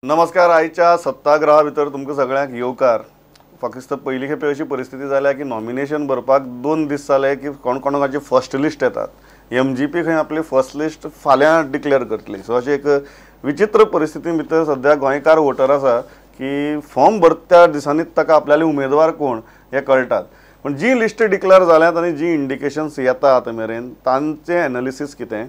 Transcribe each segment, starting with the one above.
नमस्कार. आयच्या सत्ताग्रहा भितर तुमकां सगळ्यांक येवकार. फक्त पयली खेपे अशी परिस्थिती जाल्या की नॉमिनेशन भरपाक 2 दीस जाले की कोण कोणाची फर्स्ट लिस्ट येतात. एमजीपी खंय आपली फर्स्ट लिस्ट फाल्यां डिक्लेअर करतली. सो अशी एक विचित्र परिस्थिती भितर सद्या गोंयकार वोटर आसा की फॉर्म भरता त्या दिसांनीच ताका आपल्याले उमेदवार कोण हे कळटात. पूण जी लिस्ट डिक्लेअर जाल्यात आनी जी इंडिकेशन्स येता आतां मेरेन तांचें एनालिसीस कितें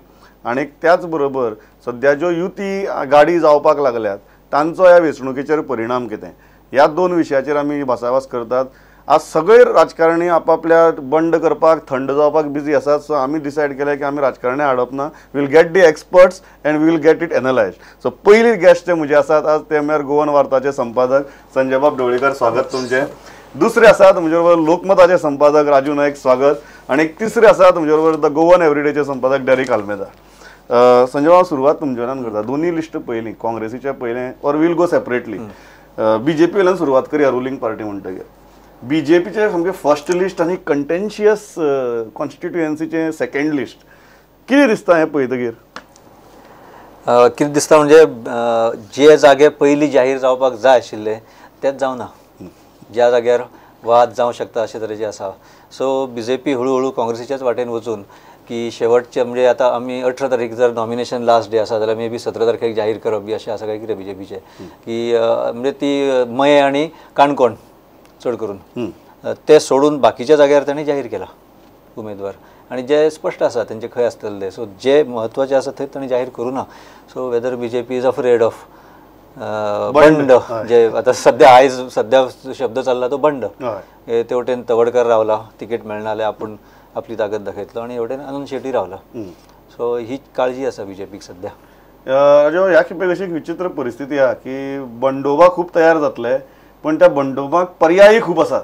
आनी त्याच बरोबर सद्या ज्यो युती गाडी जावपाक लागल्यात तांचो ह्या वेंचणुकेचेर परिणाम कितें, ह्या 2 विशयाचेर आमी भासाभास करतात. आज सगळे राजकारणी आपापल्या बंड करपाक थंड जावपाक बिजी आसात. सो आमी डिसायड केलें की आमी राजकारणी हाडप ना, we'll get the experts and we'll get it analyse. So पयली गेस्ट जे म्हजे आसात आज ते म्हळ्यार गोवन वार्ताचे संपादक संजयबाब ढवळीकर, स्वागत तुमचें. दुसरे आसात म्हजे बरोबर लोकमताचे संपादक राजू नायक, स्वागत. आनी तिसरे आसात म्हजे बरोबर the Goan एवरीडेचे संपादक डेरिक आल्मेदा. संजय बाब, सुरवात तुमच्यान करता. दोन्ही लिस्ट पयली, काँग्रेसीचे पयलें or we'll go separately. BJP वयल्यान सुरवात करया, रुलींग पार्टी म्हणटकीर बीजेपीचे सामकें फर्स्ट लिस्ट आनी कंटेन्शियस कॉन्स्टिट्युएन्सीचें सेकंड लिस्ट, कितें दिसता हें पळयतकीर? कितें दिसता म्हणजे जे जागे पयलीं जाहीर जावपाक जाय आशिल्ले तेच जावना, ज्या जाग्यार वाद जावं शकता अशे तरेचे आसा. सो बीजेपी हळू हळू काँग्रेसीच्याच वाटेन वचून की शेवटचे म्हणजे आतां आमी 18 तारीख जर नॉमिनेशन लास्ट डे आसा जाल्यार मे बी 17 तारखेक जाहीर करप बी अशें आसा काय कितें बीजेपीचें की म्हणजे ती मये आनी काणकोण चड करून ते सोडून बाकीच्या जाग्यार तांणी जाहीर केला उमेदवार आनी जे स्पश्ट आसा तेंचे खंय आसतले ते. सो जे म्हत्वाचे आसा थंय तांणी जाहीर करूं ना. So whether BJP is afraid of बंड, जे आतां सद्या आयज सद्या शब्द चल्ला तो बंड, ते वटेन तवडकर रावला तिकेट मेळना जाल्यार आपूण आपली ताकद दाखयतलो आनी हेवटेन आनंद शेट्टी रावला. सो ही काळजी आसा बीजेपीक सद्या. राजू, ह्या खेपे अशी एक विचित्र परिस्थिती आहा की बंडोबा खूब तयार जातले पण त्या बंडोबाक पर्यायी खूब आसात.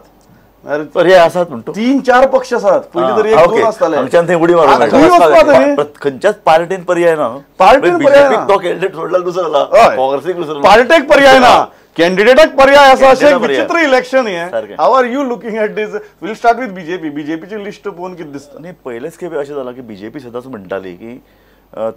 पर्याय आसात म्हणतो 3-4 पक्ष आसात. पयलीं तरी 1-2 आसताले. आमच्यान थंय उडी मारून खंयच्याच पार्टीन पर्याय ना. पार्टीन बीजेपीक तो कॅन्डिडेट सोडला दुसरो जाला, काँग्रेसीक दुसरो, पार्टेक पर्याय ना, कॅन्डिडेटाक पर्याय आसा. अशें एक विचित्र इलेक्शन हें. How are you looking at this? We'll start with BJP. बीजेपीची list पळोवन कितें दिसता? न्ही, पयलेच खेपे अशें जालां की बीजेपी सदांच म्हणटाली की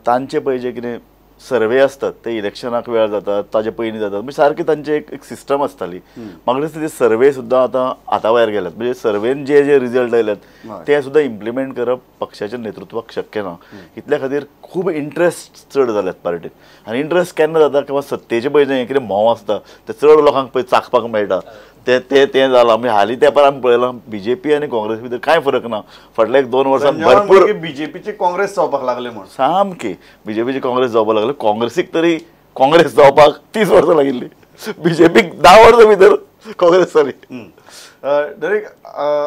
तांचे पळय जे कितें सर्वे आसतात ते इलेक्शनाक वेळार जातात, ताजे पयलीं जातात, म्हणजे सारकी तांची एक सिस्टम आसताली. म्हाका दिसता ते सर्वे सुद्दां आतां हाता भायर गेल्यात. म्हणजे सर्वेन जे जे रिजल्ट आयल्यात ते सुद्दां इम्प्लिमेंट करप पक्षाच्या नेतृत्वाक शक्य ना. इतल्या खातीर खूब इंट्रस्ट चड जाल्यात पार्टीन. आनी इंट्रस्ट केन्ना जाता किंवा सत्तेचे पळय जें कितें म्होंव आसता तें चड लोकांक पळय चाखपाक मेळटा, ते ते तें जालां. म्हणजे हालीं तेंपार आमी पळयलां बीजेपी आनी काँग्रेस भितर कांय फरक ना. फाटल्या 1-2 वर्सां भरपूर बीजेपीची काँग्रेस जावपाक लागले म्हूण, सामकी बीजेपीची काँग्रेस जावपाक लागले. काँग्रेसीक तरी काँग्रेस जावपाक 30 वर्सां लागिल्ली, बीजेपीक 10 वर्सां भितर काँग्रेस जाली. Derek,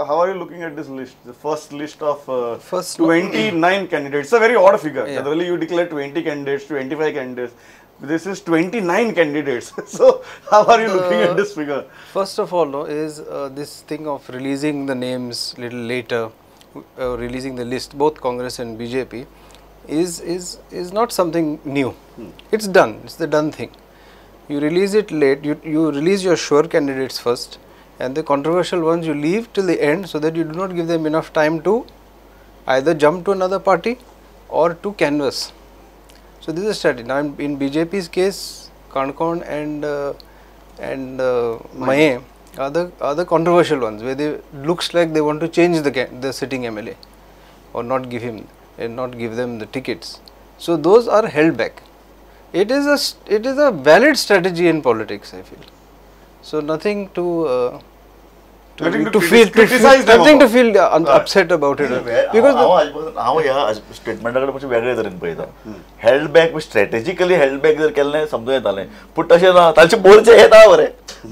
how are you looking at this list? The first list of 29 candidates. It's a very odd figure. Yeah. Generally, you declare 20 candidates, 25 candidates. This is 29 candidates. So, how are you looking at this figure? First of all, no, is this thing of releasing the names little later, releasing the list, both Congress and BJP, is not something new. It's done. It's the done thing. You release it late. You release your sure candidates first, and the controversial ones you leave till the end, so that you do not give them enough time to either jump to another party or to canvass. So this is a strategy. Now in BJP's case, Kankon and Maye are the controversial ones, where they looks like they want to change the sitting MLA or not give him and not give them the tickets. So those are held back. It is a valid strategy in politics, I feel. So nothing to feel nothing to feel upset about it. Because हांव ह्या स्टेटमेंटा कडेन मातशें वेगळे तरेन पळयता. Held back strategically held back जर केल्लें समजूं येतालें, पूण तशें ना. तांचे मोर्चे येता बरे,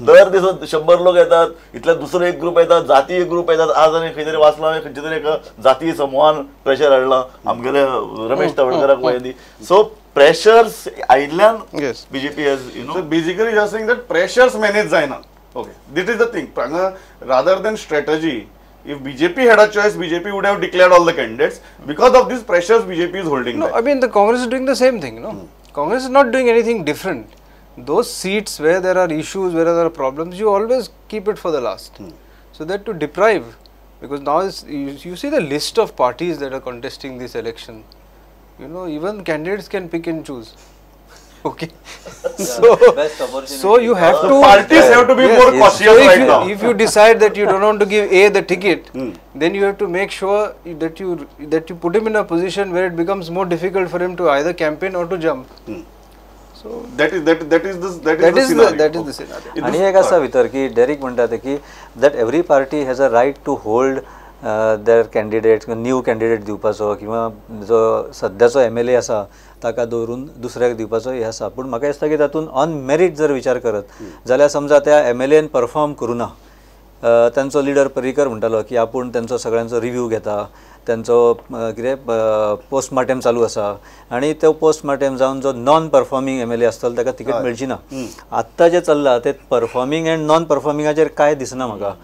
दर दिसा 100 लोक येतात, इतल्या दुसरो एक ग्रुप येतात, जातीय ग्रुप येतात. आज आनी खंय तरी वाचलां हांवें, खंयच्या तरी एका जातीय समुहान प्रेशर हाडलां आमगेले रमेश तवडकराक वयदी. सो प्रेशर्स आयिल्ल्यान BJP has, you know, so basically you are saying that pressures manage जायना. Okay, this is the thing. Rather than strategy, if BJP had a choice, BJP would have declared all the candidates. Because of these pressures, BJP is holding back. No, I mean the Congress is doing the same thing. No, Congress is not doing anything different. Those seats where there are issues, where there are problems, you always keep it for the last. So that to deprive, because now you see the list of parties that are contesting this election. You know, even candidates can pick and choose. Okay. So you have to, parties have to be more cautious right now. If you decide that you don't want to give A the ticket, then you have to make sure that you put him in a position where it becomes more difficult for him to either campaign or to jump. So that is the scenario. आणि एक आसा भितर की Derrick म्हणटा ते की that every party has a right to hold their candidate, new candidate दिवपाचो किंवा जो सद्याचो एम एल ए आसा ताका दवरून दुसऱ्याक दिवपाचो हें आसा. पूण म्हाका दिसता की तातूंत ऑन मेरीट जर विचार करत जाल्यार समजा त्या एम एल एन परफॉर्म करूं ना, तांचो लिडर पर्रीकर म्हणटालो की आपूण तांचो सगळ्यांचो रिव्यू घेता, तांचो कितें पोस्टमार्टम चालू आसा आनी तो पोस्टमार्टम जावन जो non performing M L A आसतलो ताका तिकेट मेळची ना. आत्तां जें चल्लां तें परफॉर्मींग एंड नॉन परफॉर्मिंगाचेर कांय दिसना म्हाका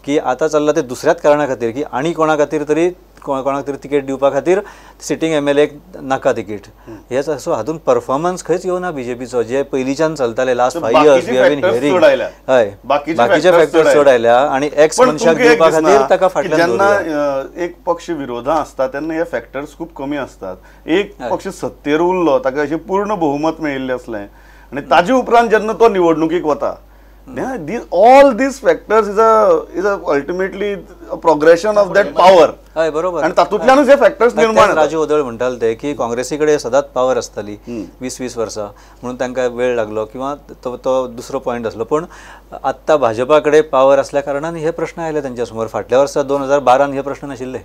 की आतां चल्लां तें दुसऱ्याच कारणा खातीर की आनी कोणा खातीर तरी कोणाक तरी तिकेट दिवपा खातीर सिटींग एम एल एक नाका तिकेट. हेच सो हातूंत परफॉर्मन्स खंयच येवना बीजेपीचो, जे पयलींच्यान चलताले last 5 years we have been hearing. हय, बाकीचे फॅक्टर्स चड आयल्या आनी एक्स मनशाक दिवपा खातीर ताका फाटल्यान जेन्ना एक पक्ष विरोधा आसता तेन्ना हे फॅक्टर्स खूब कमी आसतात. एक पक्ष सत्तेर उरलो ताका अशें पूर्ण बहुमत मेळिल्लें आसलें आनी ताजे उपरांत जेन्ना तो निवडणुकीक वता, all these factors is a ultimately a progression of that power. हय बरोबर. आनी तातूंतल्यानूच हे फॅक्टर्स निर्माण. राजू ओदळ म्हणटाले ते की काँग्रेसी कडेन सदांच पावर आसताली 20-20 वर्सां, म्हणून तांकां वेळ लागलो किंवा तो दुसरो पॉयंट आसलो. पूण आत्तां भाजपा कडेन पावर आसल्या कारणान हे प्रश्न आयले तांच्या समोर. फाटल्या वर्सा 2012 हे प्रश्न नाशिल्ले.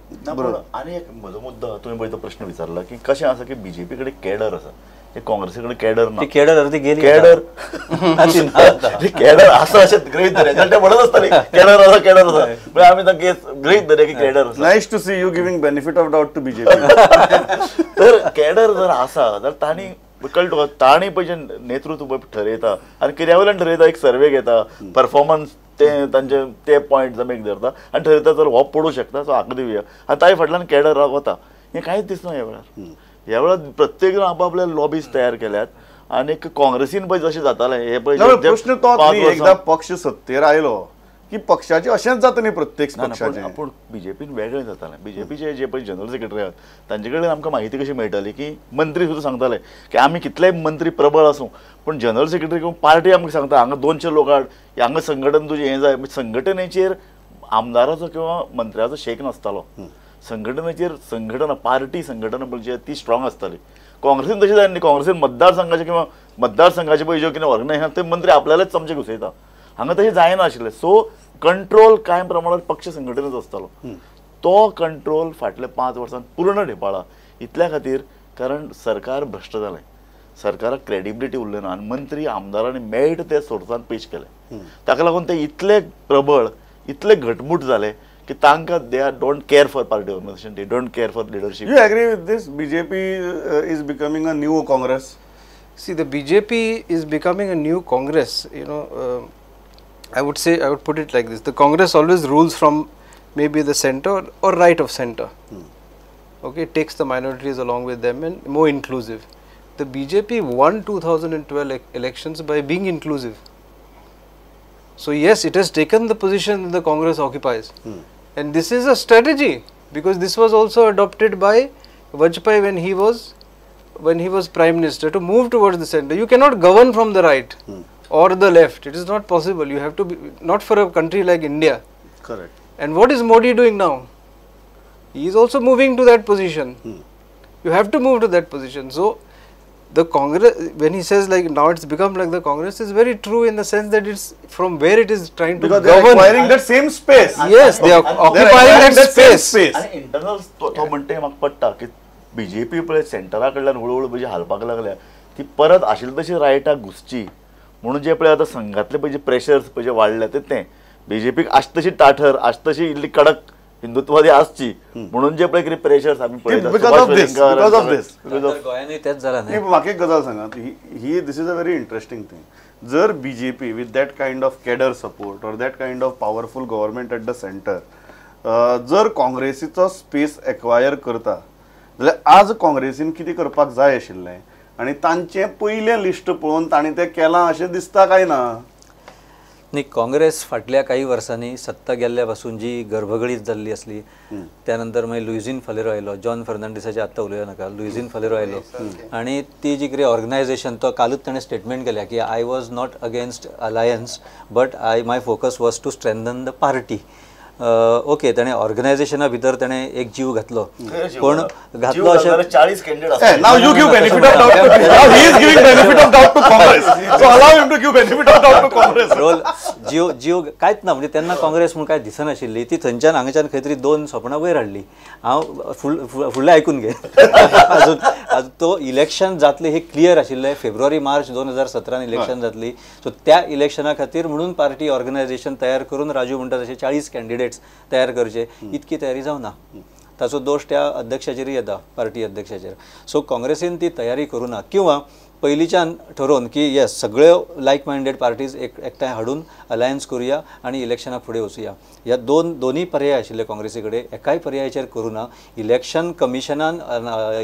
आनी एक म्हजो मुद्दो, तुवें पळय तो प्रश्न विचारला की कशें आसा की बीजेपी कडेन कॅडर आसा, काँग्रेसी कडेन कॅडर ना. कॅडर अर्दी गेली, कॅडर कॅडर आसा अशें गृहीत धरया, कारण ते म्हणत आसताले कॅडर आसा कॅडर आसा, म्हणजे आमी तांकां गृहीत धरया की कॅडर आसा. Nice to see you giving benefit of doubt to BJP. तर कॅडर जर आसा जाल्यार तांणी कळटा तुका, तांणी पळय जें नेतृत्व ठरयता आनी कित्या वयल्यान ठरयता, एक सर्वे घेता, परफॉर्मन्स ते तांचे ते पॉयंट जमेक धरता आनी ठरयता जर हो पडूं शकता सो हाका दिवया आनी ताजे फाटल्यान कॅडर वता. हें कांयच दिसना ह्या वेळार. ह्या वेळार प्रत्येक जाण आपआपले लॉबीज तयार केल्यात आनी काँग्रेसीन पळय जशें जातालें हे पळय प्रश्न तो एकदा पक्ष सत्तेर आयलो की पक्षाचे अशेंच जाता न्ही प्रत्येक पक्षाचें. पूण बीजेपीन वेगळें जातालें. बीजेपीचे जे पळय जनरल सेक्रेटरी आहात तांचे कडेन आमकां म्हायती कशी मेळटाली की मंत्री सुद्दां सांगताले की आमी कितलेय मंत्री प्रबळ आसूं पूण जनरल सेक्रेटरी किंवा पार्टी आमकां सांगता हांगा 200 लोक हाड, हांगा संघटन तुजें हें जाय. संघटनेचेर आमदाराचो किंवा मंत्र्याचो शेक नासतालो. संघटनेचेर संघटना पार्टी संघटना म्हणजे ती स्ट्रॉंग आसताली. काँग्रेसीन तशें जायना न्ही. काँग्रेसीन मतदारसंघाचे किंवा मतदारसंघाचे पळय ज्यो कितें ऑर्गनायझेशन ते मंत्री आपल्यालाच चमचे घुसयता, हांगा तशें जायना आशिल्लें. सो कंट्रोल कांय प्रमाणात पक्ष संघटनेचो आसतालो, तो कंट्रोल फाटल्या 5 वर्सांत पूर्ण ढेपाळा. इतल्या खातीर कारण सरकार भ्रश्ट जालें, सरकाराक क्रेडिबिलिटी उरलें ना आनी मंत्री आमदारांनी मेळटा ते सोर्सान पेश केले. ताका लागून ते इतले प्रबळ इतले घटमूट जाले की तांकां they are don't care for party organisation, they don't care for leadership. You agree with this? BJP is becoming a new Congress. See, the BJP is becoming a new Congress. You know, I would say, I would put it like this: the Congress always rules from maybe the center or right of center. Okay, it takes the minorities along with them and more inclusive. The BJP won 2012 elections by being inclusive. So yes, it has taken the position that the Congress occupies. And this is a strategy, because this was also adopted by Vajpayee when he was Prime Minister, to move towards the center. You cannot govern from the right or the left. It is not possible. You have to be, not for a country like India. Correct. And what is Modi doing now? He is also moving to that position. You have to move to that position. So the Congress, when he says like now it's become like the Congress, is very true in the sense that it's from where it is trying to because govern. They are acquiring that same space. Yes, they are occupying that space. आणि internal तो म्हणटे म्हाका पडटा की BJP पळय सेंटरा कडल्यान हळूहळू पळय हालपाक लागल्या ती परत आशिल्ली तशी रायटाक घुसची म्हणून जे पळय आतां संघातले पळय जे प्रेशर्स पळय जे वाडले ते बीजेपीक आश तशी ताठर आश तशी इल्ली कडक हिंदुत्ववादी आसची म्हणून जे पळय कितें प्रेशर्स आमी पळयतात. Because of this. गोंयांनी तेच जालां न्ही. म्हाका एक गजाल सांगात, ही this is a very interesting thing. जर BJP with that kind of cadre support or that kind of powerful government at the centre जर काँग्रेसीचो स्पेस एक्वायर करता जाल्यार आज काँग्रेसीन कितें करपाक जाय आशिल्लें आनी तांचें पयलें लिस्ट पळोवन तांणी तें केलां अशें दिसता काय ना? न्ही, काँग्रेस फाटल्या काही वर्सांनी सत्ता गेल्ल्या पासून जी गर्भगळीत जाल्ली आसली, त्या नंतर मागीर लुइझीन फालेरो आयलो, जॉन फर्नांडीसाचे आत्तां उलोवया नाका, लुइझीन फालेरो आयलो आनी ती जी कितें ऑर्गनायझेशन, तो कालूच ताणें स्टेटमेंट केल्या की I was not against alliance but I my focus was to strengthen the party. Okay, ताणें ऑर्गनायझेशना भितर ताणें एक जीव घातलो, पण घातलो अशें 40 candidate. Now you give benefit of doubt. Now he is giving benefit of doubt to Congress. So allow him to give benefit of doubt to Congress. Role जीव जीव कांयच ना, म्हणजे तेन्ना काँग्रेस म्हूण कांय दिसनाशिल्ली, ती थंयच्यान हांगाच्यान खंय तरी दोन सोपणां वयर हाडली. हांव फुडलें आयकून घे. अजून तो इलेक्शन जातलें हे क्लियर आशिल्लें, फेब्रुवारी मार्च 2017 इलेक्शन जातली. सो त्या इलेक्शना खातीर म्हणून पार्टी ऑर्गनायझेशन तयार करून राजू म्हणटा तशें 40 कॅन्डिडेट्स तयार करचे, इतकी तयारी जावना. ताचो दोश त्या अध्यक्षाचेरय येता, पार्टी अध्यक्षाचेर. सो काँग्रेसीन ती तयारी करूं ना किंवा पयलींच्यान ठरोवन की येस सगळ्यो लायक मायंडेड पार्टीज एकठांय हाडून अलायन्स करुया आनी इलेक्शनाक फुडें वचुया, ह्या दोनूय पर्याय आशिल्ले काँग्रेसी कडेन, एकाय पर्यायाचेर करूं ना. इलेक्शन कमिशनान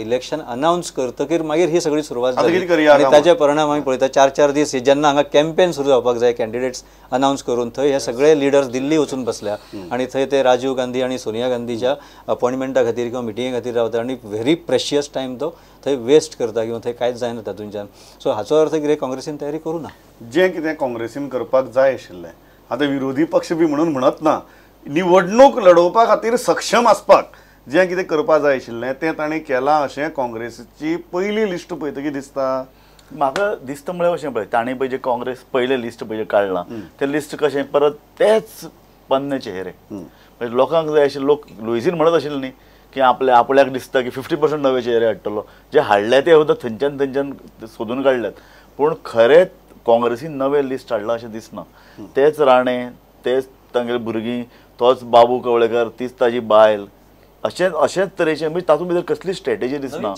इलेक्शन अनावन्स करतकीर मागीर ही सगळी सुरवात जाली आनी ताचे परिणाम आमी पळयता. 4-4 दीस जेन्ना हांगा कॅम्पेन सुरू जावपाक जाय कॅन्डिडेट्स अनावन्स करून, थंय हे सगळे लिडर्स दिल्ली वचून बसल्या आनी थंय ते राजीव गांधी आनी सोनिया गांधीच्या अपॉयंटमेंटा खातीर किंवा मिटिंगे खातीर रावता आनी व्हेरी प्रेशियस टायम तो थंय वेस्ट करता किंवा थंय कांयच जायना तातूंच्यान. सो हाचो अर्थ कितें, काँग्रेसीन तयारी करूं ना जें कितें काँग्रेसीन करपाक जाय आशिल्लें. आतां विरोधी पक्ष बी म्हणून म्हणत ना, निवडणूक लडोवपा खातीर सक्षम आसपाक जें कितें करपाक जाय आशिल्लें तें तांणी केलां अशें काँग्रेसीची पयली लिस्ट पळयतकीर दिसता. म्हाका दिसता म्हळ्यार अशें पळय, तांणी पळय जे काँग्रेस पयलें लिस्ट पळय काडलां तें लिस्ट कशें परत तेच पन्ने चेहरे, म्हणजे लोकांक जाय आशिल्ले लोक लुइझीन म्हणत आशिल्ले न्ही की आपल्या आपल्याक दिसता की 50% नवे चेहरे हाडटलो, जे हाडले ते सुद्दां थंयच्यान थंयच्यान सोदून काडल्यात. पूण खरेंच काँग्रेसीन नवें लिस्ट हाडलां अशें दिसना. तेच राणे, तेच तांगेले भुरगीं, तोच बाबू कवळेकर, तीच ताजी बायल, अशेंच अशेंच तरेचें, म्हणजे तातूंत भितर कसली स्ट्रेटेजी दिसना.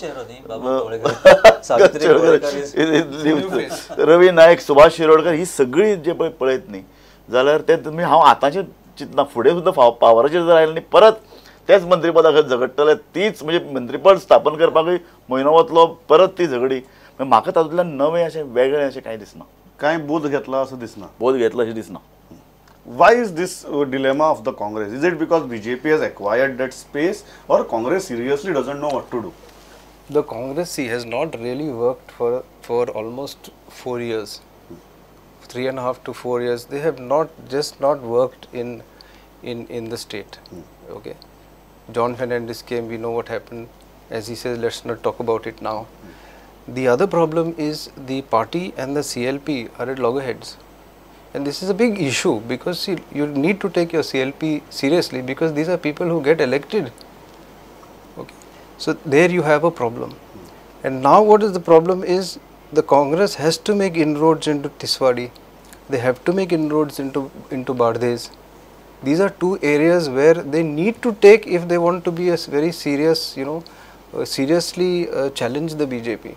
रवी नायक, सुभाष शिरोडकर ही सगळी जे पळय पळयत न्ही जाल्यार ते तुमी, हांव आतांचें चिंतना फुडें सुद्दां पावराचेर जर आयलें न्ही परत तेच मंत्रीपदा खातीर झगडटले, तीच म्हणजे मंत्रीपद स्थापन करपाकूय म्हयनो वतलो, परत ती झगडी. म्हाका तातूंतल्यान नवें अशें वेगळें अशें कांय दिसना, कांय बोध घेतला असो दिसना, बोध घेतला अशें दिसना. Why is this dilemma of the Congress? Is it because BJP has acquired that space or Congress seriously doesn't know what to do? The Congress has not really worked for almost 4 years, 3.5 to 4 years. They have not just not worked in the state. Okay. John Fernandez came, we know what happened. As he says, let's not talk about it now. The other problem is the party and the CLP are at loggerheads. And this is a big issue because see, you need to take your CLP seriously because these are people who get elected. Okay. So there you have a problem. And now what is the problem is the Congress has to make inroads into Tiswadi. They have to make inroads into Bardez. These are two areas where they need to take if they want to be a very serious, you know, seriously challenge the BJP.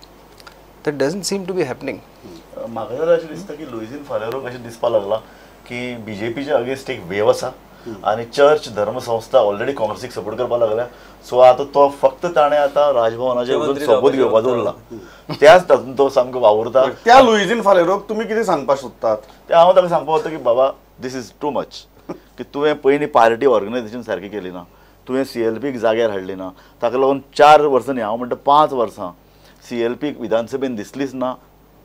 That doesn't seem to be happening. म्हाका जाल्यार अशें दिसता की लुइझीन फालेरोक अशें दिसपाक लागलां की बीजेपीच्या against एक वेव आसा आनी चर्च धर्मसंस्था ऑलरेडी काँग्रेसीक सपोर्ट करपाक लागल्या. सो आतां तो फक्त ताणें आतां राजभवनाचेर वचून सोबूत घेवपाचो उरला, त्याच तातूंत तो सामको वावुरता. त्या लुइझीन फालेरोक तुमी कितें सांगपाक सोदतात? तें हांव ताका सांगपाक वता की बाबा this is too much, की तुवें पयलीं पार्टी ऑर्गनायझेशन सारकी केली ना, तुवें सीएलपीक जाग्यार हाडली ना, ताका लागून 4 वर्सां न्ही हांव म्हणटा 5 वर्सां सीएलपीक विधानसभेन दिसलीच ना.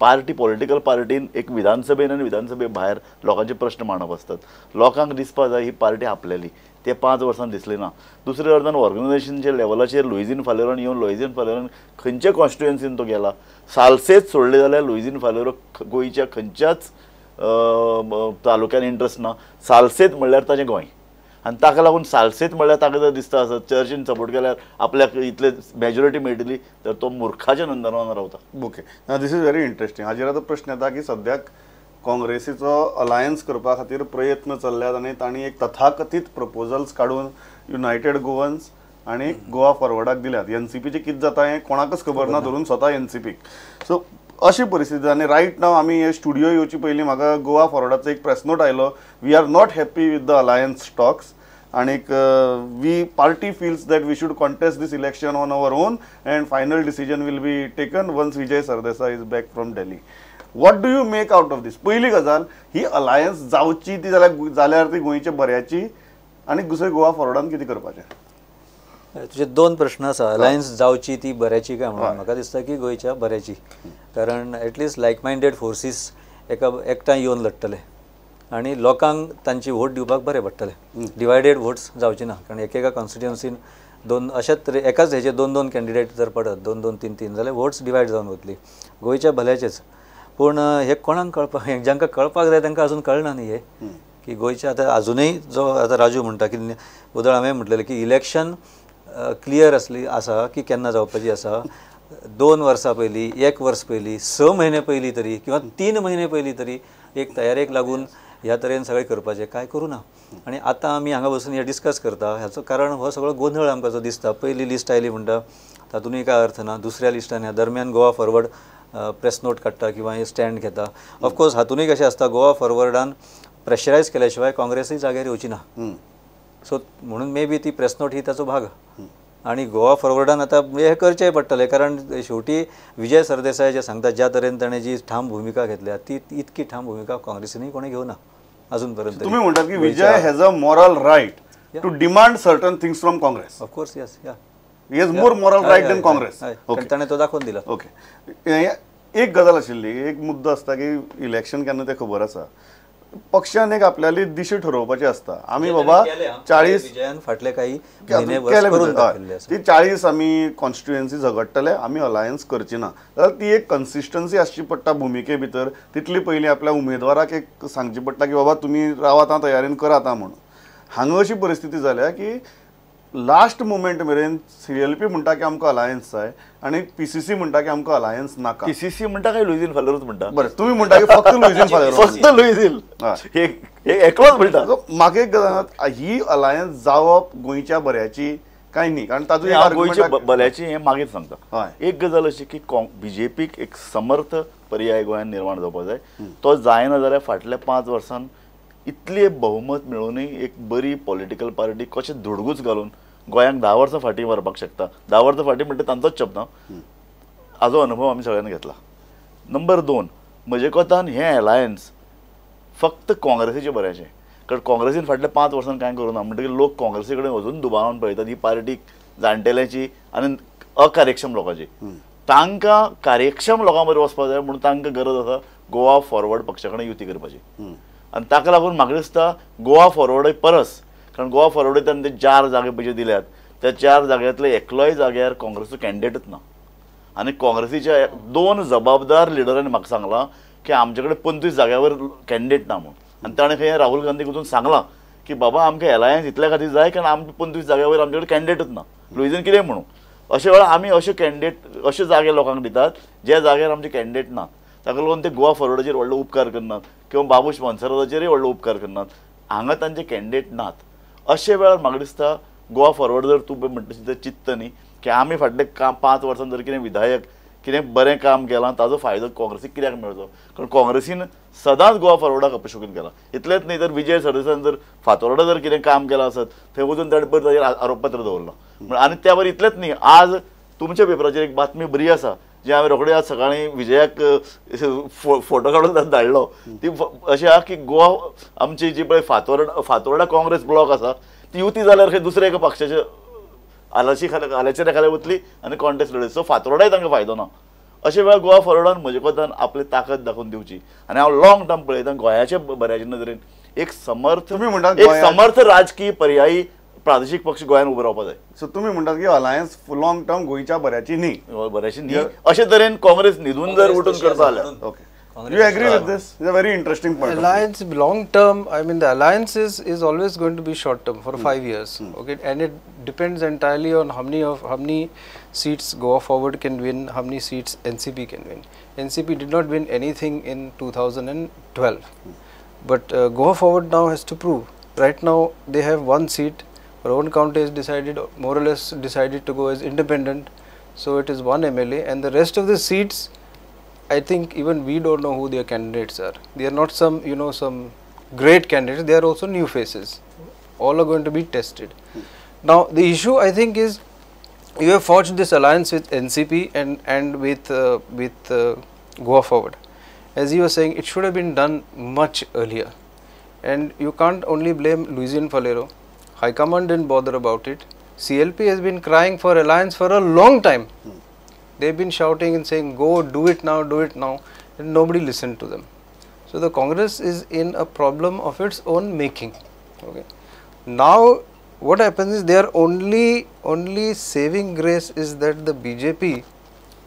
पार्टी पॉलिटिकल पार्टीन एक विधानसभेन आनी विधानसभे भायर लोकांचे प्रश्न मांडप आसतात, लोकांक दिसपा जाय ही पार्टी आपलेली, ते 5 वर्सां दिसली ना. दुसऱ्या अर्थान ऑर्गनायझेशनच्या लेवलाचेर लुइझीन फालेरोन येवन लुइझीन फालेरोन खंयच्या कॉन्स्टिट्युएन्सीन तो गेला, सालसेच सोडले जाल्यार लुइझीन फालेरो गोंयच्या खंयच्याच तालुक्यान इंट्रस्ट ना. सालसेत म्हणल्यार ताजें गोंय आनी ताका लागून सालसेत म्हणल्यार ताका जर दिसता आसत चर्चीन सपोर्ट केल्यार आपल्याक इतले मेजॉरिटी मेळटली तर तो मुर्खाच्या नंदनवनान रावता. Okay, this is very interesting. हाजेर आतां प्रश्न येता की सद्याक काँग्रेसीचो अलायन्स करपा खातीर प्रयत्न चल्ल्यात आनी तांणी एक तथाकथीत प्रपोजल्स काडून युनायटेड गोवन्स आनी गोवा फॉरवर्डाक दिल्यात. एनसीपीचें कितें जाता हें कोणाकच खबर ना, धरून स्वता एनसीपीक. सो अशी परिस्थिती आनी रायट नाव आमी हे स्टुडियो येवचे पयलीं म्हाका गोवा फॉरवर्डाचो एक प्रेस नोट आयलो, we are not happy with the alliance talks आनीक we party feels that we should contest this election on our own and final decision will be taken once Vijay Sardesai is back from Delhi. What do you make out of this? पयली गजाल, ही alliance जावची ती जाल्यार ती गोंयच्या बऱ्याची, आनी दुसरें गोवा फॉरवर्डान कितें करपाचें? तुजे दोन प्रश्न आसा, अलायन्स जावची ती बऱ्याची काय म्हणून. म्हाका दिसता की गोंयच्या बऱ्याची, कारण एटलिस्ट लायक मायंडेड फोर्सीस एका एकठांय येवन लडटले आनी लोकांक तांची वोट दिवपाक बरें पडटलें. डिवायडेड वोट्स जावची ना, कारण एकेका कॉन्स्टिट्युएन्सीन दोन अशेच तरे एकाच हेचे दोन दोन कॅन्डिडेट जर पडत, दोन दोन तीन तीन जाल्यार वोट्स डिवायड जावन वतली. गोंयच्या भल्याचेच. पूण हे कोणाक कळपाक, जांकां कळपाक जाय तांकां अजून कळना न्ही हे की गोंयच्या आतां अजुनूय जो आतां राजू म्हणटा की उदळ हांवें म्हटलेलें की इलेक्शन क्लियर आसली आसा की केन्ना जावपाची आसा, 2 वर्सां पयलीं, 1 वर्स पयलीं, 6 म्हयने पयलीं तरी किंवा 3 म्हयने पयलीं तरी एक तयारेक लागून ह्या तरेन सगळें करपाचें, कांय करूं ना. आनी आतां आमी हांगा बसून हें डिस्कस करता, हाचो कारण हो सगळो गोंदळ आमकां जो दिसता. पयली लिस्ट आयली म्हणटा तातूंतय कांय अर्थ ना, दुसऱ्या लिस्टान ह्या दरम्यान गोवा फॉरवर्ड प्रेस नोट काडटा किंवा हे स्टँड घेता. ऑफकोर्स हातूनय कशें आसता, गोवा फॉरवर्डान प्रेशरायज केल्या शिवाय काँग्रेसूय जाग्यार येवची ना. सो म्हणून मे बी ती प्रेस नोट ही ताचो भाग. आनी गोवा फॉरवर्डान आतां हें करचें पडटलें, कारण शेवटी विजय सरदेसाय जे सांगता, ज्या तरेन ताणें जी ठाम भुमिका घेतल्या ती इतकी ठाम भुमिका काँग्रेसीनूय कोणें घेवना अजून पर्यंत. तुमी म्हणटात की Vijay has a moral right to demand certain things from Congress. Of course yes, yeah he has more moral right than Congress. ताणें तो दाखोवन दिला. ओके, एक गजाल आशिल्ली, एक मुद्दो आसता की इलेक्शन केन्ना तें खबर आसा, पक्षान एक आपल्याली दिशा ठरोवपाची आसता. आमी बाबा 40 विजयान फाटले काही ती 40 आमी कॉन्स्टिट्युएन्सी झगडटले, आमी अलायन्स करची ना, जाल्यार ती एक कन्सिस्टन्सी आसची पडटा भुमिके भितर. तितली पयलीं आपल्या उमेदवाराक एक सांगची पडटा की बाबा तुमी रावात आं, तयारेन करात आं म्हणून. हांगा अशी परिस्थिती जाल्या की लास्ट मुमेंट मेरेन सीएलपी म्हणटा की आमकां अलायन्स जाय आनी पीसीसी म्हणटा की आमकां अलायन्स नाका. पीसीसी म्हणटा काय लुईझीन फालेरोच म्हणटा? बरें, तुमी म्हणटा की फक्त लुईझीन फालेरो, फक्त लुईझीन एकलोच म्हणटा. म्हाका एक गजाल, ही अलायन्स जावप गोंयच्या बऱ्याची काय न्ही, कारण तातूंत गोंयच्या बऱ्याची हें मागीर सांगता. एक गजाल अशी की बीजेपीक एक समर्थ पर्याय गोंयांत निर्माण जावपाक जाय, तो जायना जाल्यार फाटल्या 5 वर्सांत इतले बहुमत मेळोवनूय एक बरी पॉलिटिकल पार्टी कशें धुडगूच घालून गोंयांक 10 वर्सां फाटीं व्हरपाक शकता. 10 वर्सां फाटीं म्हणटा तांचोच शब्द, हाजो अनुभव आमी सगळ्यांनी घेतला. नंबर 2, म्हजे कोतान हें अलायन्स फक्त काँग्रेसीचें बऱ्याचें, कारण काँग्रेसीन फाटल्या 5 वर्सां कांय करूं ना म्हणटकीर लोक काँग्रेसी कडेन अजून दुबावान पळयतात. ही पार्टी जाणटेल्यांची आनी अकार्यक्षम लोकांची, तांकां कार्यक्षम लोकां बरोबर वचपाक जाय म्हणून तांकां गरज आसा गोवा फॉरवर्ड पक्षा कडेन युती करपाची. आनी ताका लागून म्हाका दिसता गोवा फॉरवर्डय परस, कारण गोवा फॉरवर्ड ताणें ते 4 जागे पयशे दिल्यात, त्या 4 जाग्यांतले एकलोय जाग्यार काँग्रेसचो कॅन्डिडेटच ना. आनी काँग्रेसीच्या 2 जबाबदार लिडरांनी म्हाका सांगलां की आमचे कडेन 25 जाग्यावर कॅन्डिडेट ना म्हणून. आनी ताणें खंय राहुल गांधीक वचून सांगलां की बाबा आमकां अलायन्स इतल्या खातीर जाय कारण आमचे 25 जाग्यावर आमचे कडेन कॅन्डिडेटच ना, लुईझीन कितें म्हणून. अशे वेळार आमी अशे कॅन्डिडेट अशे जागे लोकांक दितात ज्या जाग्यार आमचे कॅन्डिडेट ना. ताका लागून ते गोवा फॉरवर्डाचेर व्हडलो उपकार करनात किंवा बाबूश मोन्सेराताचेरय व्हडलो उपकार करनात, हांगा तांचे कॅन्डिडेट नात. अशे वेळार म्हाका दिसता गोवा फॉरवर्ड जर तूं म्हणटा तशें चिंतता न्ही की आमी फाटले 5 वर्सां जर कितें विधायक कितें बरें काम केलां ताजो फायदो काँग्रेसीक कित्याक मेळचो, कारण काँग्रेसीन सदांच गोवा फॉरवर्डाक अपशकुन केला. इतलेंच न्ही तर विजय सरदेसायान जर फातोर्डा जर कितें काम केलां आसत थंय वचून ताणें परत ताजेर आरोपपत्र दवरलां. आनी त्या बरोबर इतलेंच न्ही, आज तुमच्या पेपराचेर एक बातमी बरी आसा जी हांवें रोखडी आज सकाळीं विजयाक फोटो काडून धाडलो, ती अशें आहा की गोवा आमची जी पळय फातोर्डा काँग्रेस ब्लॉक आसा ती युती जाल्यार खंय दुसऱ्या एका पक्षाचे आलाशी खाला आल्याच्या खाला वतली आनी कॉन्टेस्ट लढयली. सो फातोर्डाय तांकां फायदो ना. अशे वेळार गोवा फॉरवर्डान म्हजे कोतान आपली ताकद दाखोवन दिवची. आनी हांव लॉंग टर्म पळयता गोंयाच्या बऱ्याच्या नदरेन एक समर्थ, एक समर्थ राजकीय पर्यायी प्रादेशीक पक्ष गोंयांत उबो रावपाक जाय. सो तुमी म्हणटात की अलायन्स लॉंग टर्म गोंयच्या बऱ्याची न्ही, बऱ्याची न्ही अशे तरेन काँग्रेस न्हिदून जर उठून करता जाल्यार. Okay, you agree with this? It's a very interesting point. Alliance long term, I mean the alliance is always going to be short term for 5 years. Okay, and it depends entirely on how many seats Goa Forward can win, how many seats NCP can win. NCP did not win anything in 2012, but Goa Forward now has to prove. Right now they have 1 seat. Rohan Khaunte has decided, more or less decided to go as independent, so it is 1 MLA, and the rest of the seats, I think even we don't know who their candidates are. They are not some, you know, some great candidates, they are also new faces. All are going to be tested. Now the issue I think is, you have forged this alliance with NCP and with Goa Forward. As he was saying, it should have been done much earlier. And you can't only blame Luizinho Faleiro. High Command didn't bother about it. CLP has been crying for alliance for a long time. They've been shouting and saying, go, do it now, and nobody listened to them. So the Congress is in a problem of its own making. Okay. Now, what happens is their only saving grace is that the BJP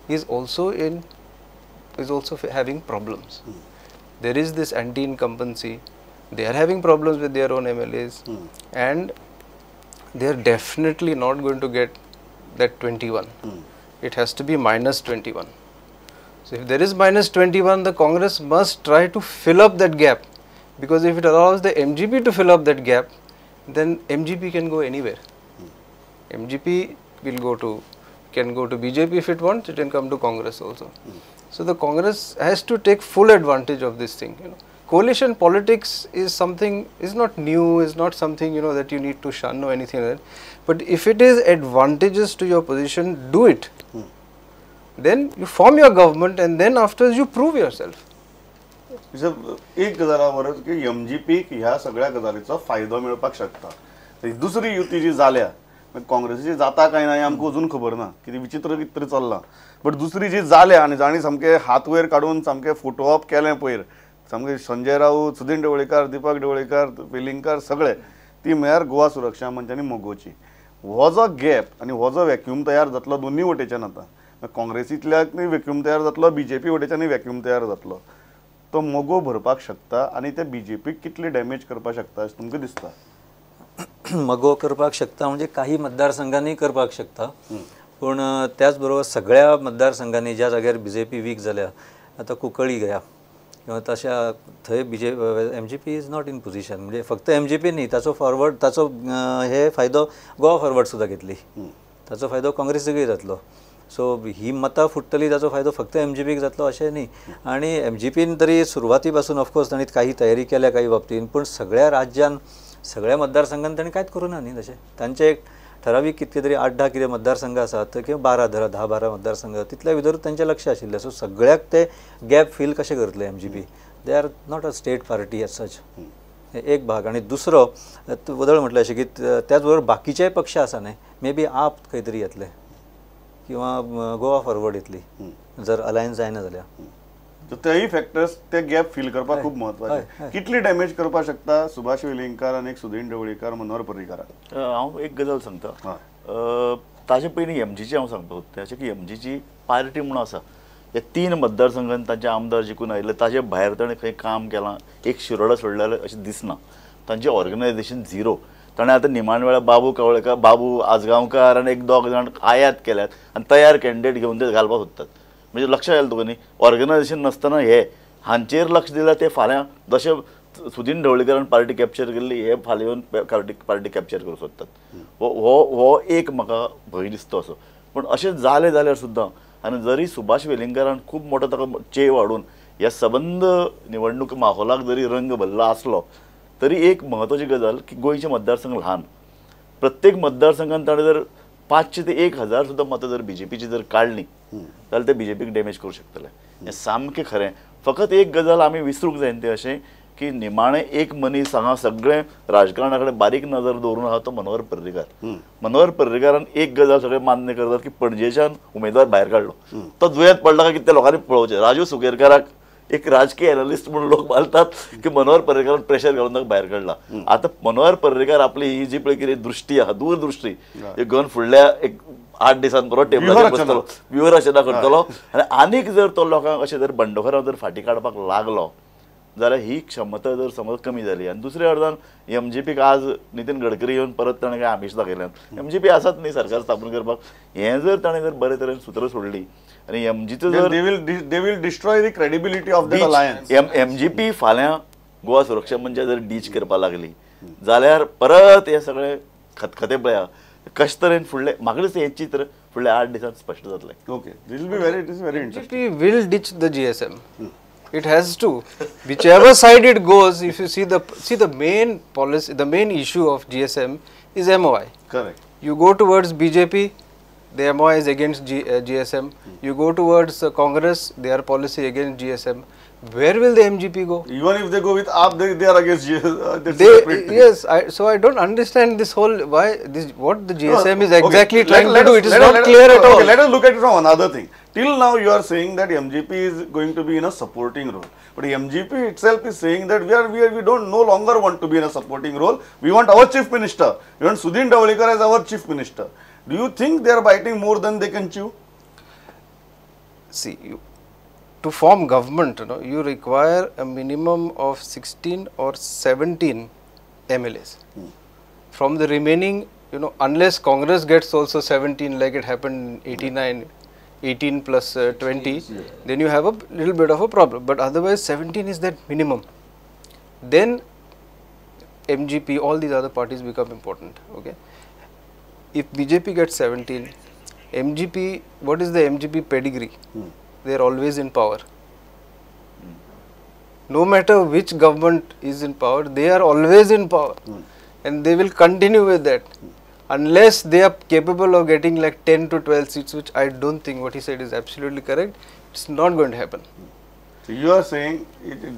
is also having problems. There is this anti-incumbency. They are having problems with their own MLAs, and they are definitely not going to get that 21. It has to be minus 21. So if there is minus 21, the Congress must try to fill up that gap, because if it allows the MGP to fill up that gap, then MGP can go anywhere. MGP will go to, can go to BJP if it wants, it can come to Congress also. So the Congress has to take full advantage of this thing. You know, coalition politics is something, is not new, is not something, you know, that you need to shun or anything like that. But if it is advantageous to your position, do it. Then you form your government and then afterwards you prove yourself. एक गजाल बरं की M G पीक ह्या सगळ्या गजालीचो फायदो मेळपाक शकता. दुसरी युती जी जाल्या काँग्रेसीची जाता काय ना हें आमकां अजून खबर ना, कितें विचित्र कितें तरी चल्लां. बट दुसरी जी जाल्या आनी जाणी सामके हात वयर काडून सामके फोटो ऑप केलें पयर, सामके संजय राऊत, सुदीन ढवळीकार, दीपक ढवळीकार, वेलिंगकार सगळे, ती म्हळ्यार गोवा सुरक्षा मंच आनी मगोची. हो जो गॅप आनी हो जो वॅक्यूम तयार जातलो दोनूय वटेच्यान, आतां काँग्रेसींतल्यानूय वॅक्यूम तयार जातलो, बीजेपी वटेच्यानूय वॅक्यूम तयार जातलो, तो मगो भरपाक शकता आनी ते बीजेपीक कितली डॅमेज करपाक शकता अशें तुमकां दिसता? मगो करपाक शकता म्हणजे काही मतदारसंघांनी करपाक शकता, पूण त्याच बरोबर सगळ्या मतदारसंघांनी ज्या जाग्यार बीजेपी वीक जाल्या, आतां कुंकळी घेया किंवा तशा थंय BJ M G P is not in position. म्हणजे फक्त एम जी पी न्ही, ताचो फॉरवर्ड, ताचो हे फायदो गोवा फॉरवर्ड सुद्दां घेतली, ताचो फायदो काँग्रेसीकूय जातलो. सो ही मतां फुट्टली ताचो फायदो फक्त एम जी पीक जातलो अशें न्ही. आनी एम जी पीन तरी सुरवाती पासून ऑफकोर्स तांणी काही तयारी केल्या काही बाबतीन, पूण सगळ्या राज्यान सगळ्या मतदारसंघान तांणी कांयच करूं ना न्ही. तशें तांचे एक ठरावीक कितले तरी 8-10 कितें मतदारसंघ आसात किंवा 12 धरा 10-12 मतदारसंघ, तितल्या भितर तांचें लक्ष आशिल्लें. सो सगळ्याक ते गॅप फील कशें करतले M G P? They are not a state party as such, एक भाग. आनी दुसरो बदल म्हटलें अशें की त्याच बरोबर बाकीचेय पक्ष आसा न्ही, मे बी आप खंय तरी येतले किंवा गोवा फॉरवर्ड येतली जर अलायन्स जायना जाल्यार. तेय फॅक्टर्स ते गॅप फील करपाक खूब म्हत्वाचे. कितली डॅमेज करपाक शकता सुभाष वेलिंगकार आनी सुदीन ढवळीकार मनोहर पर्रीकाराक? हांव एक गजाल सांगता, ताजे पयलीं एमजीची हांव सांगपाक सोदता अशें की एमजीची पार्टी म्हणून आसा, हे 3 मतदारसंघान तांचे आमदार जिखून आयिल्ले, ताजे भायर ताणें खंय काम केलां, एक शिरोडा सोडल्या अशें दिसना. तांचें ऑर्गनायझेशन झिरो. ताणें आतां निमाण वेळार बाबू कवळेकार, बाबू आजगांवकार आनी एक दोग जाण आयात केल्यात आनी तयार कॅन्डिडेट घेवन ते घालपाक सोदतात. म्हणजे लक्षात आयलें तुका न्ही, ऑर्गनायझेशन नासतना हे हांचेर लक्ष दिल्यार ते फाल्यां जशें सुदीन ढवळीकारान पार्टी कॅप्चर केल्ली, हे फाल्यां येवन पार्टी कॅप्चर करूंक सोदतात. हो हो एक म्हाका भंय दिसता असो. पूण अशें जालें जाल्यार सुद्दां आनी जरी सुभाष वेलिंगकारान खूब मोठो ताका चेव हाडून ह्या सबंद निवडणूक माहोलाक जरी रंग भरला आसलो तरी एक म्हत्वाची गजाल की गोंयचे मतदारसंघ ल्हान, प्रत्येक मतदारसंघान ताणें जर 500 ते 1000 सुद्दां मतां जर बीजेपीची जर काडली जाल्यार ते बीजेपीक डॅमेज करूं शकतले. हें सामकें खरें. फकत एक गजाल आमी विसरूंक जायना ती अशें की निमाणें एक मनीस हांगा सगळें राजकारणा कडेन बारीक नजर दवरून आहा तो मनोहर पर्रीकार. मनोहर पर्रीकारान एक गजाल सगळे मान्य करतात की पणजेच्यान उमेदवार भायर काडलो, तो दुयेंत पडला काय कितें ते लोकांनी पळोवचें. राजू सुगेरकाराक एक राजकीय एनालिस्ट म्हणून लोक मानतात की मनोहर पर्रीकारान प्रेशर घालून ताका भायर काडला. आतां मनोहर पर्रीकार आपली ही जी पळय कितें दृश्टी आहा, दूरदृश्टी, एक घेवन फुडल्या एक 8 दिसांत बरो टेबलाचेर बसतलो, व्यूहरचना करतलो आनी आनीक जर तो लोकांक अशें जर बंडखोरांक जर फाटीं काडपाक लागलो जाल्यार ही क्षमता जर समज कमी जाली. आनी दुसऱ्या अर्दान एम जी पीक आज नितीन गडकरी येवन परत ताणें कांय आमिश दाखयल्यान, एम जी पी आसात न्ही सरकार स्थापन करपाक, हें जर ताणें जर बरे तरेन सुत्रां सोडली आनी एम जीचो जर they will destroy the credibility of that alliance. M G P फाल्यां गोवा सुरक्षा मंचां जर डीच करपाक लागली जाल्यार परत हे सगळे खतखते पळया कशे तरेन फुडले, म्हाका दिसता हें चित्र फुडल्या 8 दिसांत स्पश्ट जातलें. Okay, this will be very, it is very interesting. MGP will ditch the GSM. It has to. Whichever side it goes, if you see the main policy, the main issue of GSM is MOI. Correct. You go towards BJP, the MOI is against GSM. You go towards Congress, their policy against GSM. Where will the MGP go? Even if they go with AAP, they are against GSM. Yes, so I don't understand this whole, why this, what the GSM is exactly trying to do. It is not clear at all. Okay, let us look at it from another thing. Till now you are saying that MGP is going to be in a supporting role. But MGP itself is saying that we don't no longer want to be in a supporting role. We want our chief minister. We want Sudin Dhavalikar as our chief minister. Do you think they are biting more than they can chew? See, to form government, you know, you require a minimum of 16 or 17 MLAs. From the remaining, you know, unless Congress gets also 17 like it happened in 89, 18 plus 20, then you have a little bit of a problem. But otherwise 17 is that minimum. Then MGP, all these other parties become important. Okay. If BJP gets 17, MGP, what is the MGP pedigree? They are always in power. No matter which government is in power, they are always in power. And they will continue with that. Unless they are capable of getting like 10 to 12 seats, which I don't think what he said is absolutely correct. It's not going to happen. So you are saying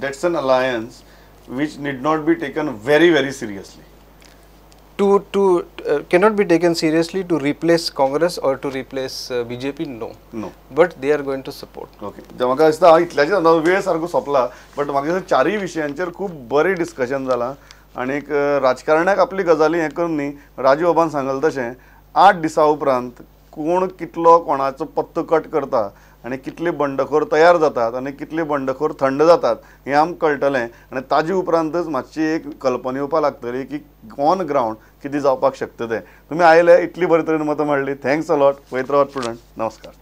that's an alliance which need not be taken very, very seriously. Cannot be taken seriously to replace Congress or to replace BJP, no. No. But they are going to support. Okay. म्हाका दिसता इतल्याचेच अंदाज वेळ सारको सोंपला, but म्हाका दिसता चारूय विशयांचेर खूब बरें डिस्कशन जालां आनीक राजकारण्याक आपली गजाली हें करून न्ही, राजू बाबान सांगलें तशें 8 दिसां उपरांत कोण कितलो कोणाचो पत्तो कट करता आनी कितले बंडखोर तयार जातात आनी कितले बंडखोर थंड जातात हें आमकां कळटलें आनी ताजे उपरांतच मातशी एक कल्पना येवपाक लागतली की ऑन ग्रावंड कितें जावपाक शकता तें. तुमी आयले, इतली बरे तरेन मतां मांडली, thanks a lot. पळयत रावात प्रुडंट. नमस्कार.